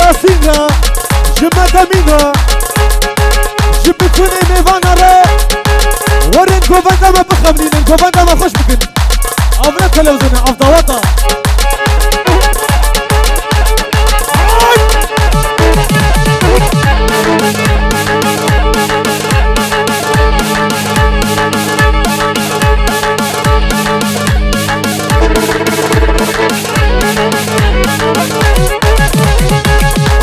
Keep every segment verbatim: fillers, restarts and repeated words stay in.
Yasîn re, ji Medemîn re, ji bitunê mêvana re, werin govenda me bixemlînin, govenda me xweş bikin. Ev ne televizyon e, ev dawet e.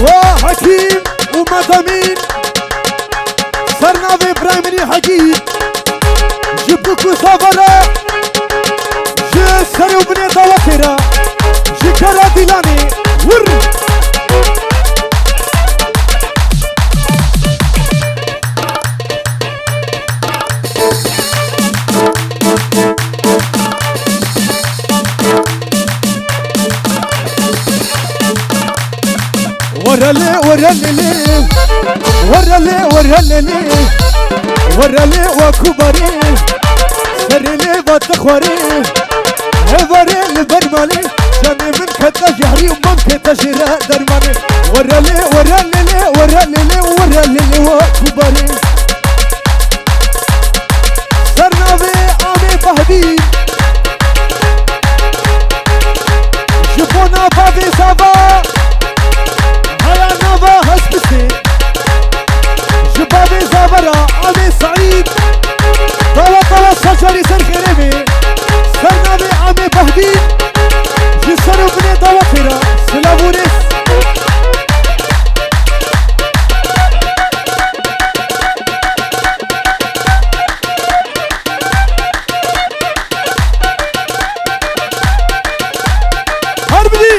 Wa Hekîm û Medemîn. Ser navê birayê min î Hekî, ji bûk û sava re, ji serê û binê dawetê re, ji gera Dîlanê, wir. Were lê, were lê lê. Were lê, were lê lê. Were lê wa kubarê. Serê lê va te xwarê. Hevarê li ber malê. Canê min kete jehrî û mam kete jê re dermanê. Were lê, were lê lê, were lê lê, were lê lê wa kubarê. Ser navê Amê Behdî. Ji bona bavê zava, haya nava hespistê. Ji bavê zava ra Amê Seîd. Dawa dawa sacarî ser xêrê bê. Ser navê Amê Behdî. Ji ser û binê dawetê ra. Silav û rêz. Her bidî.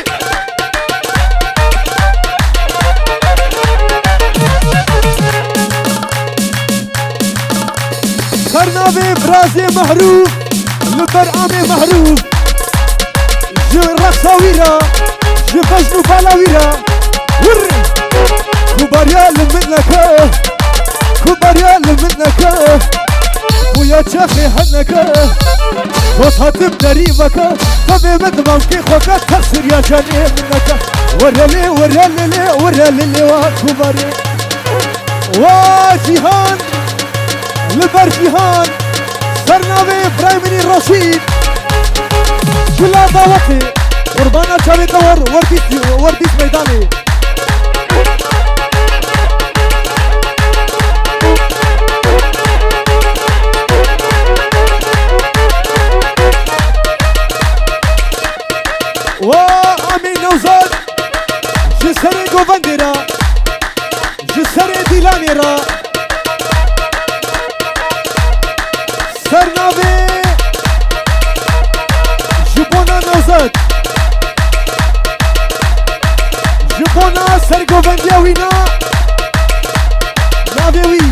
Ser navê birazê Mehrûf, li ber amê Mehrûf. Ji reqsa wî re, ji bejn û bala wî re. Hurr! Kubariya li min neke, kubariya li min neke. Bûya çaxê heneke. Kot hatim derî veke. Devê min dimamkê xwe ke, teqsiriya canê min neke. Were lê, were lê lê, were lê lê wa kubarê. Wa Cîhan! Li ber Cîhan, ser navê birayê min î Reşîd. Gula dawetê, qurbana çavê te wer, werdîs, werdîs meydanê. Wa amê Newzad, ji serê govendê re. Ji serê Dîlanê re. Ser navê ji bona Newzad. Ji bona sergovendiya wî na navê wî.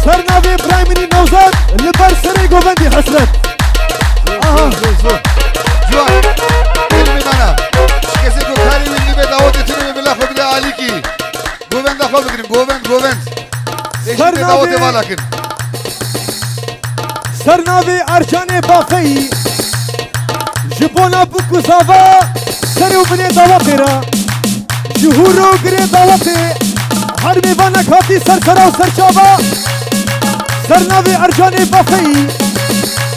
Ser navê birayê min î Newzad li ber serê govendê Hesret. Aha. Zor, zor, zor. Ciwan, gelî mêvana. Ji kesê ku karê wî nîve dawetê tune be bila xwe bide alîkî. Govenda xwe bigirin, govend, govend. Ê, ser navê, dawetê vala kin. Ser navê Ercanê Bafeyî. Ji bona bûk û zava, serê û binê dawetê re. Ji hûr û girê dawetê, her mêvanek hatî ser sera û ser çava. Ser navê Ercanê Bafeyî,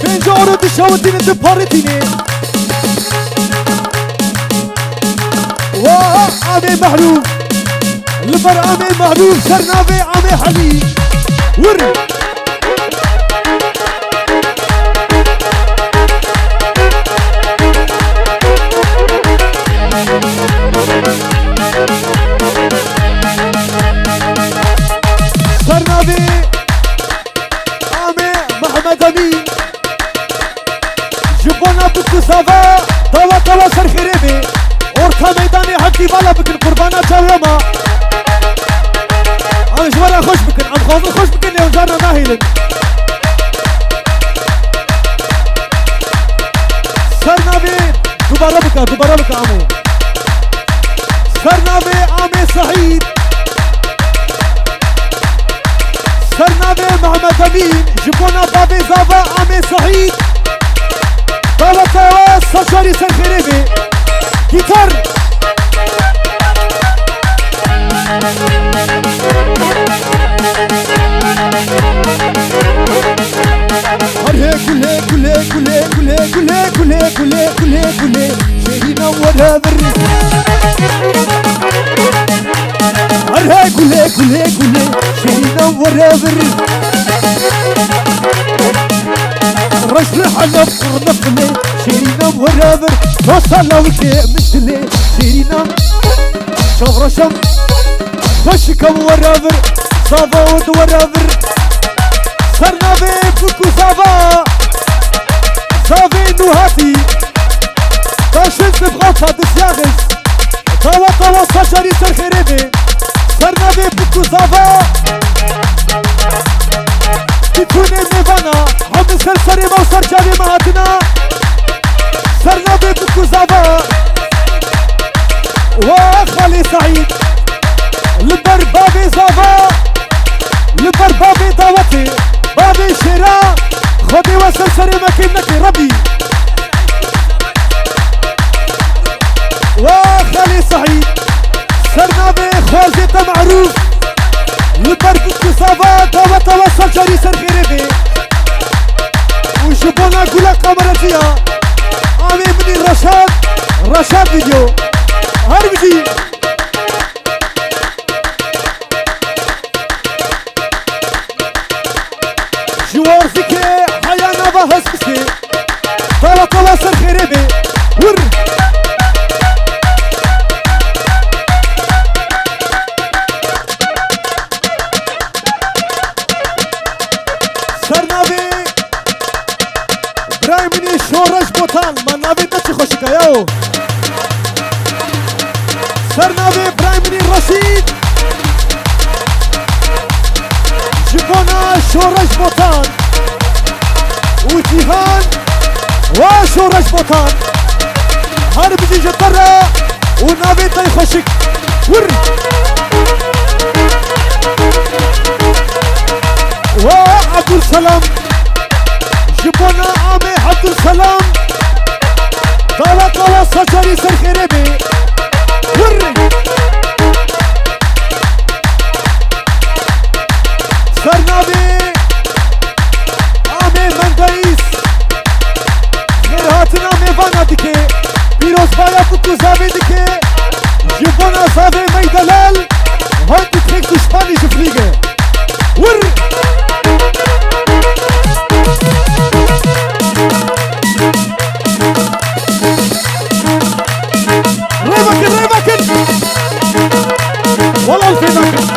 pênc euro dişewitîne, diparêtîne. Wa amê Mehrûf, li ber amê Mehrûf, ser navê amê Helî. Wir! Ser navê amê Mehmed Emîn. Ji bona bûk û zava, dawa dawa ser xêrê bê. Orta meydanê hevdî vala bikin, qurbana çawa ma. Em ji we re xweş bikin, em xwazin xweş bikin, lê hûn carna nahêlin. Ser navê, dubare bike, dubare bike, amo. Ser navê Amê Seîd. Ser navê Mehmet Emîn, ji bona bavê zava Amê Seîd. Daweta we sacarî ser xêrê bê. Gîtar. Whatever. Her hey gule gule gule, şêrîna whatever. Reşli halef qırnıfle, şêrîna whatever. Tosa lawike miştile, şêrîna. Çavraşam, başikam whatever. Zava od whatever. Sernavê bûk û zava. Zavê nû hatî. Daşin sibxata disyaxis. Dawa dawa saçarî ser xêrê bê. Sernavê bûk û zava. Tîtûnê mêvana. Hemî ser serê me û ser çavê me hatina. Sernavê bûk û zava. Wa Xalê Seîd. Li ber bavê zava. Li ber bavê dawetê. Bavê şêra. Xwedê we ser serê me kêm neke Rebî. Wa Xalê Seîd. Sernavê xwezê te merûf. Li ber bûk û zava daweta we ser carî ser xêrê bê. Û ji bona gula kameracîya. Amê min î Reşad, Reşad Video. Her bijî. Ji warzikê heya nava hespîsê. Tala tala ser xêrê bê. Wir. Ser navê birayê min î Şoreş Botan. Ma navê te çi xweşik e yaw. Ser navê birayê min î Reşîd. Ji bona Şoreş Botan û Cîhan. Wa Şoreş Botan. Her bijî ji te re û navê te yê xweşik. Wir. Wa Abdulselam. Ji bona Amê Abdulselam. Dawa dawa saçarî ser xêrê bê. Wir. Ser navê Amê Mendayîs. Xêrhatina mêvana dike. Pîrozbaya bûk û zavê dike. Ji bona zavê me yê delal. Handi tek duşmanî ji flîge. Wir. Rêvekin, rêvekin. Wala fê nakin.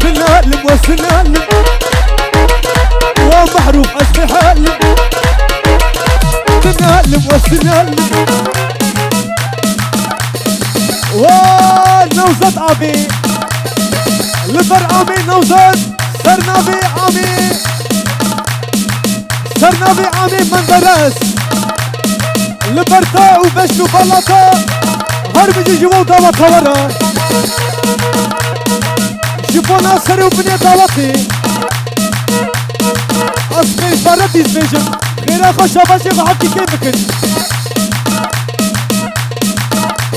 Sinalim we sinalim. Wa mehrûf ez bê halim. Sinalim we sinalim. Wa Newzat abi. Li ber amê Newzat. Ser navê amê. Ser navê amê Menderes. Li ber te û beşn û bala te. Her bijî ji we û daweta we re. Ji bona ser û binê dawetê. Ez pêşvaret dî dibêjim. Xêra xwe şabaşê xwe heqî kêm bikin.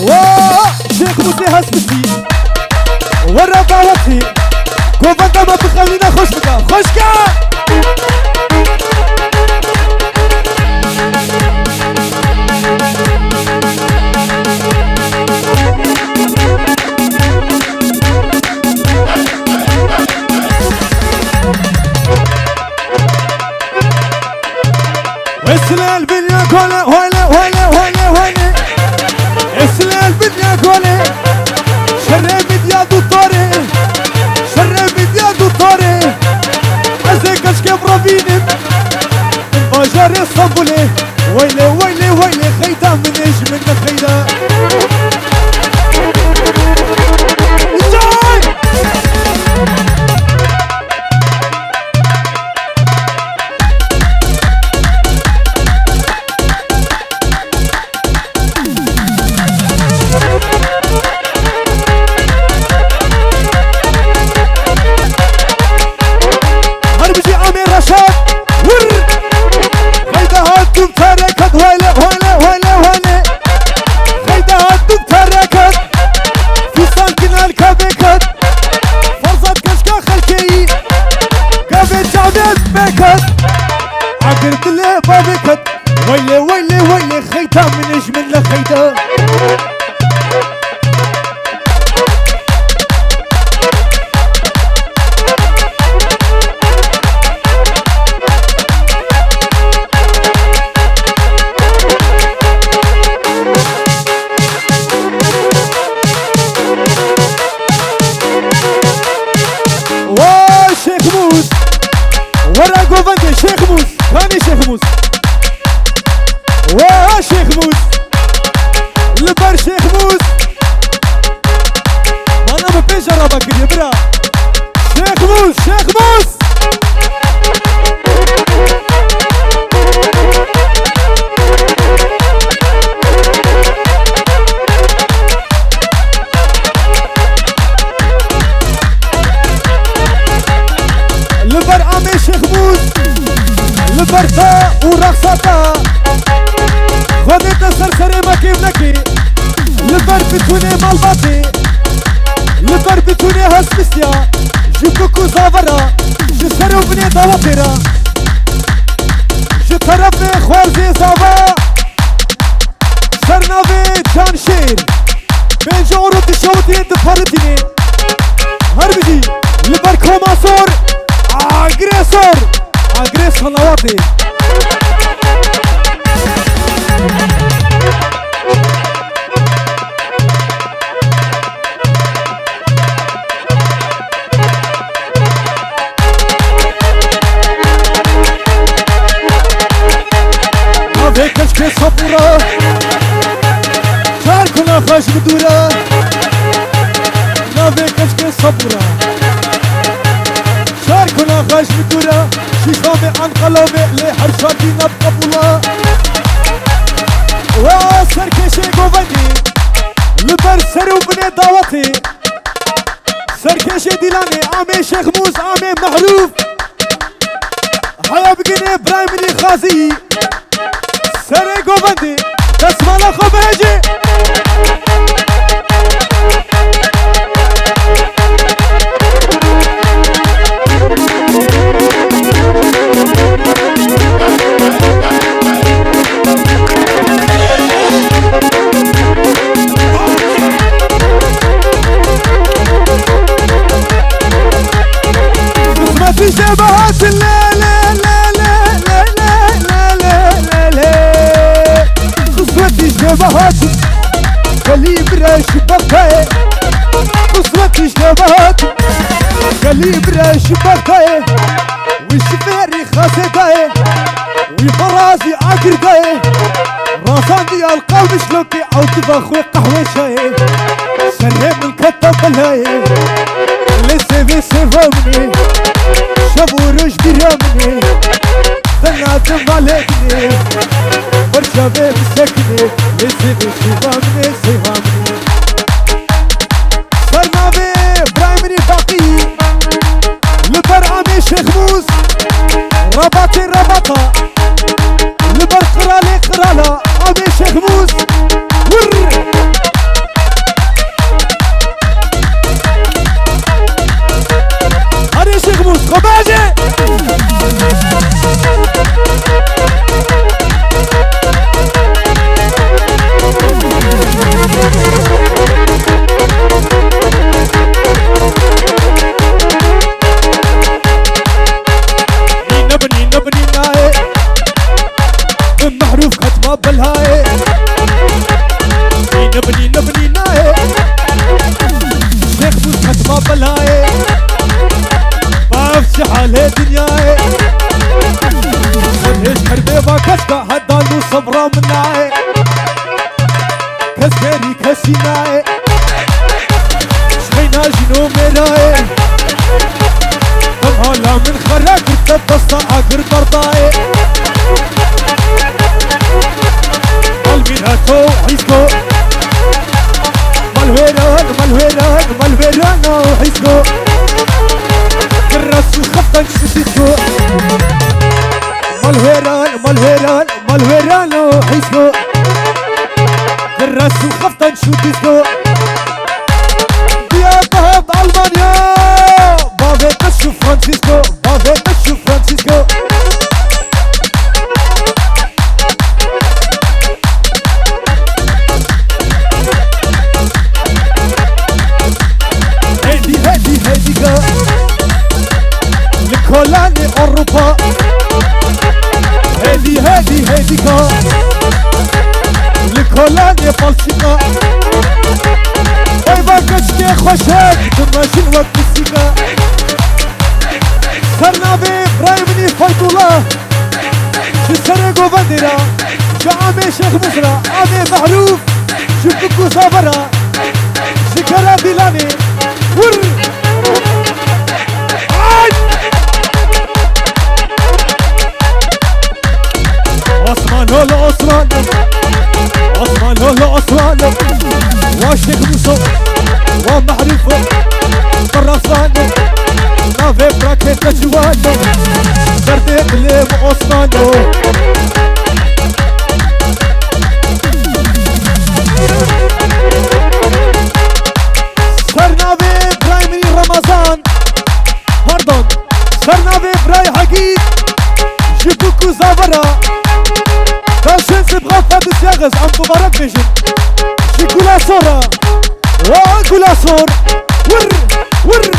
Wa Şêx Musê Hespitî. Were dawetî. Govenda me bixewîne xweş bike. Xweşke! Wesile el binya gole, hoyle, hoyle, hoyle, hoyle. Wesile el binya gole. Şerre bidya du tore. Şerre bidya du tore. Ez ê keşke bi re bînim. Bajarê Stenbolê. Weyle, weyle, weyle. Xeyda min ê ji min nexeyda. Cay! Her bijî Amê Reşad. Wir. Xeyda hat dûm tereket, hoyle, hoyle, hoyle, hoyle. Xeyda hat dûm tereket. Fîsan kinal kevê ket. Ferzat keşka xelkeyî. Gavê çavê pê ket. kir dilê bavê ket. Weylê, weylê, weylê, xeyta min ê ji min le xeyta. Wa Şêxmûs! Were govendê Şêxmûs! Kanê Şêxmûs! Wa Şêxmûs! Li ber Şêxmûs! Mana min pênc raba kiriye, bira! Şêxmûs! Şêxmûs! Li ber amê Şêxmûs, li ber te û rexsa te, Xwedê te ser serê me kêm nekê. Li ber bitûnê malbatê, li ber bitûnê hestbîstiya, ji bik û zavera, ji ser û binê dawetê re, ji terefê xwerzê zava, ser navê Canşêr, pêncî euro dişewitî diparitînê. Her bijî li ber Koma Sor, Agresor, Agres Salawatê. Navê keçkê Sapûra, çar kuna xweş bi dûra. Navê keçkê Sapûra, çar kuna xweş bi dûra. Şîşamê Anqalavê lê her şatî nab qebûla. Wa serkêşê govendî, li ber ser û binê dawetê. Serkêşê dîlanê, amê Şêxmûs, amê Mehrûf. Heya bigînê birayê min î Xazî. Serê govendê, destmala xwe bihêjê. Qismetî jê ve hatin, lê, lê, lê. Qismetî jê ve hatin, gelî bira ji bextayê. Qismetî jê ve hatin, gelî bira ji bextayê. Wî ji fêrî xasê dayê, wî xwe razî agir dayê. Razandiya li qewmiş lokê ew diva xwe qehwe çayê. Serê min kete belayê, lê sêvê sêva min ê. Şev û roj bîra min ê, dengna dema lê min ê. Ber çavê min sekinê, lê sêvê sêva min ê, sêva min ê. Ser navê birayê min î Baqî, li ber amê Şêxmûs, rabatê rabata, li ber qiralê qirala, amê Şêxmûs. Hurr! Arê Şêxmûs, xwe bajê! Nîne bi nîne bi nînayê, bi mehrûf ketma belayê. Nîne bi nîne bi nînayê, Şêxmûs ketma belayê. Bavê çi halê dinyayê. Hêj her bê va kes da hedan û sebra min nayê. Kes gerî kesî nayê. Xeyna jîno mêrayê. Em hala min xera girte desta agir berdayê. Malmîna to hîsko. Malwêran, malwêran, malwêrano hîsko. Kiras û xeftan çi dîsko. Malwêran, malwêran, malwêrano hîsko. Kiras û xeftan çi dîsko. Diya behev Almanya. Bavê te şu Francisco, bavê te şu Francisco. Balçîka. Vay vay keçikê xweşik, dimejin wek pisîka. Ser navê birayê min î Feytullah. Ji serê govendê re, ji amê Şêx Misra, amê Mehrûf, ji bik û zava re, ji kera Dîlanê. Wir! Ay! Osman ol Osman. Osman ol Osman. Wa Şêx Musa. Wa Mehrûf. Bi Raslan. Navê brakê te ciwan. Derdê dilê min Osman o. Ser navê birayê min î Ramazan. Pardon. Ser navê birayê Hegî. Ji bûk û zavera. Daşên sibxa Fedis Yağız. Em mubarek bêjin. Ji Gula Sora. Wa Gula Sor. Wir, wir.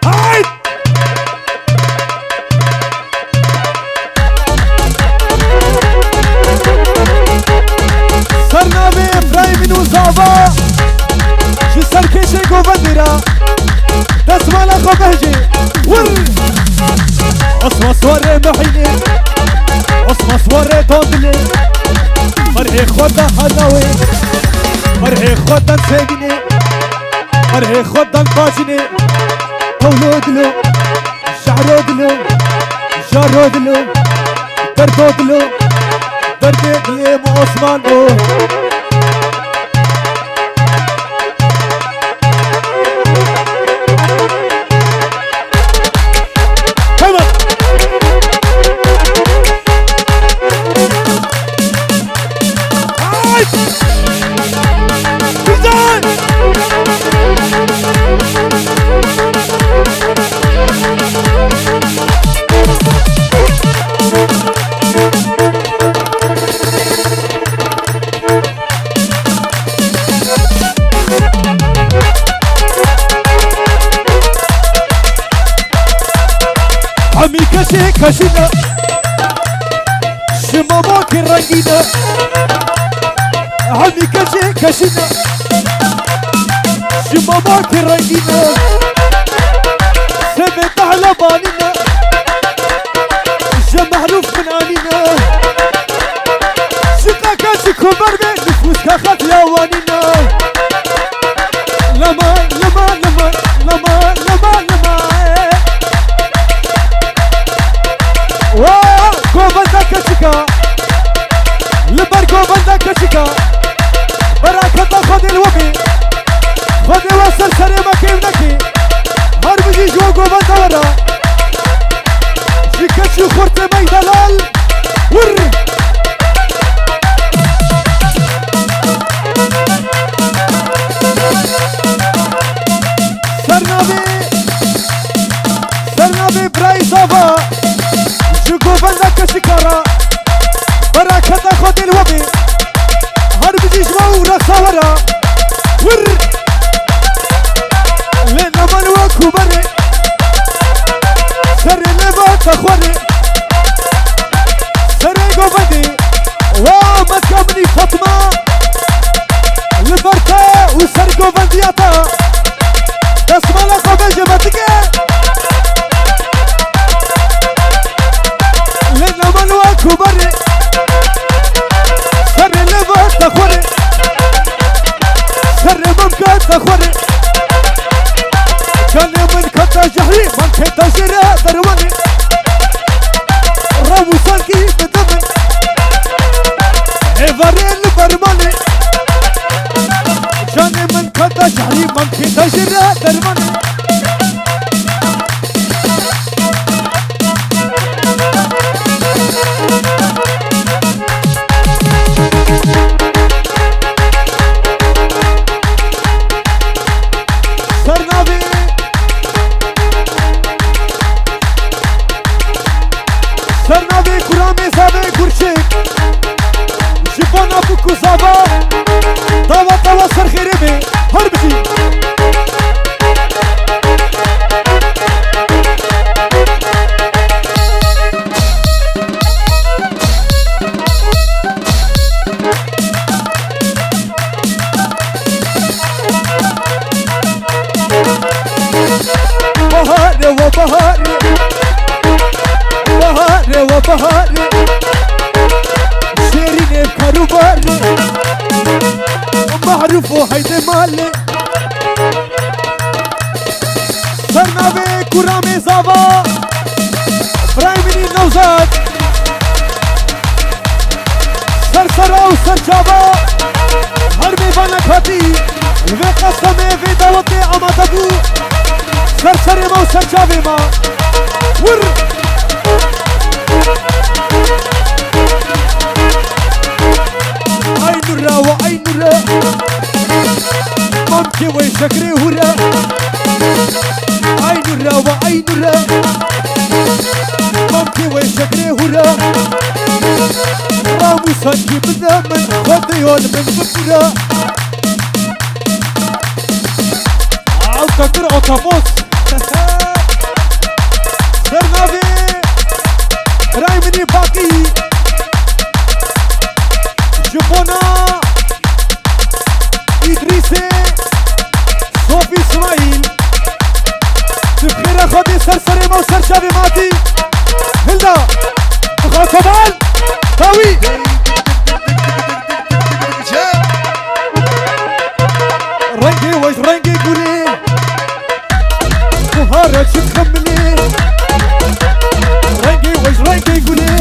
Hayt! Ser navê Efraîmîn û Zava, ji ser kêşê govendê re, destmala xwe behcê. Wir! Osma Swarê Mehînê, Osma Swarê Dondilê, merhê xwe da hanawê, merhê xwe da sevînê. Merhê xwe dan bacine, tewlo dilo, şehro dilo, jaro dilo, derdo dilo, derdê dilê mi Osman o. Tamam. Ay! Güzel! Hemî keşê keşîne, ji mamokê rengîne. Hemî keşê keşîne, ji mamokê rengîne. Sebê tehla banîne, ji mehrûf min anîne. Şiqeke ji kumer bê, nifûs ke xet ya wanîne. Lema, lema, lema, lema, lema, lema, lema. Wa, govenda keçika. Li ber govenda keçika. Beraketa Xwedê li we bê. Xwedê we ser serê me kêm neke. Her bijî ji we govenda we re. Ji keç û xurtê me delal. Wir! Ser navê, ser navê birayê Zava, ji govenda Keşika re, beraketa Xwedê li we bê, her bijî ji we û rexsa we re. Wir! Lê neman we kuberê, serê lê ve te xwerê. Serê govendê, wa metka min î Fatma, li ber te û ser govendiya te. Destmala xwe bêje metike. Lê neman we kuberê, serê lê ve te xwerê. Serê min ke te xwerê. Canê min kete jehrî, man kete jê re dermanê. Rew û sankî bide min, êvarê li ber malê. Canê min kete jehrî, man kete jê re dermanê. Ser navê, ser navê Kuramê Zavê Gurçik. Ji bona bûk û zava, dawa dawa ser xêrê bê, her bijî. Baharê, baharê we baharê. Şêrînê karûbarê. Mahrûf û heydê malê. Ser navê Kuramê Zava. Birayê min î Newzad. Ser sera û ser çava her mêvanek hatî li vê qesemê, vê dawetê amade bû. Ser serê me û ser çavê me. Wir! Ay nura we ay nura. Mamkê we şekrê hûre. Ay nura we ay nura. Mamkê we şekrê hûre. Ramûsankî bide min, xwedê yol min bipûre. Ew tekir otobus. Ser navê birayê min î Bakî. Ji bona Îdrîsê Sofî Smaîl. Tu bi xêra Xwedê ser serê me û ser çavê me hatî. Hilda. Xakoban. Dawî. Rengê we ji rengê gulê. Buhara çi dixemilê. Rengê we ji rengê gulê.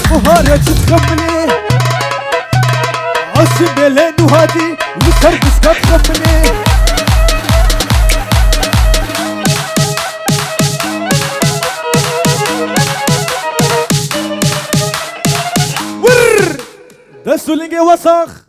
Buhara çi dixemilê. Aşî bêlê nû hatî li ser diska dixemilê. Wir! Dest û lingê we sax.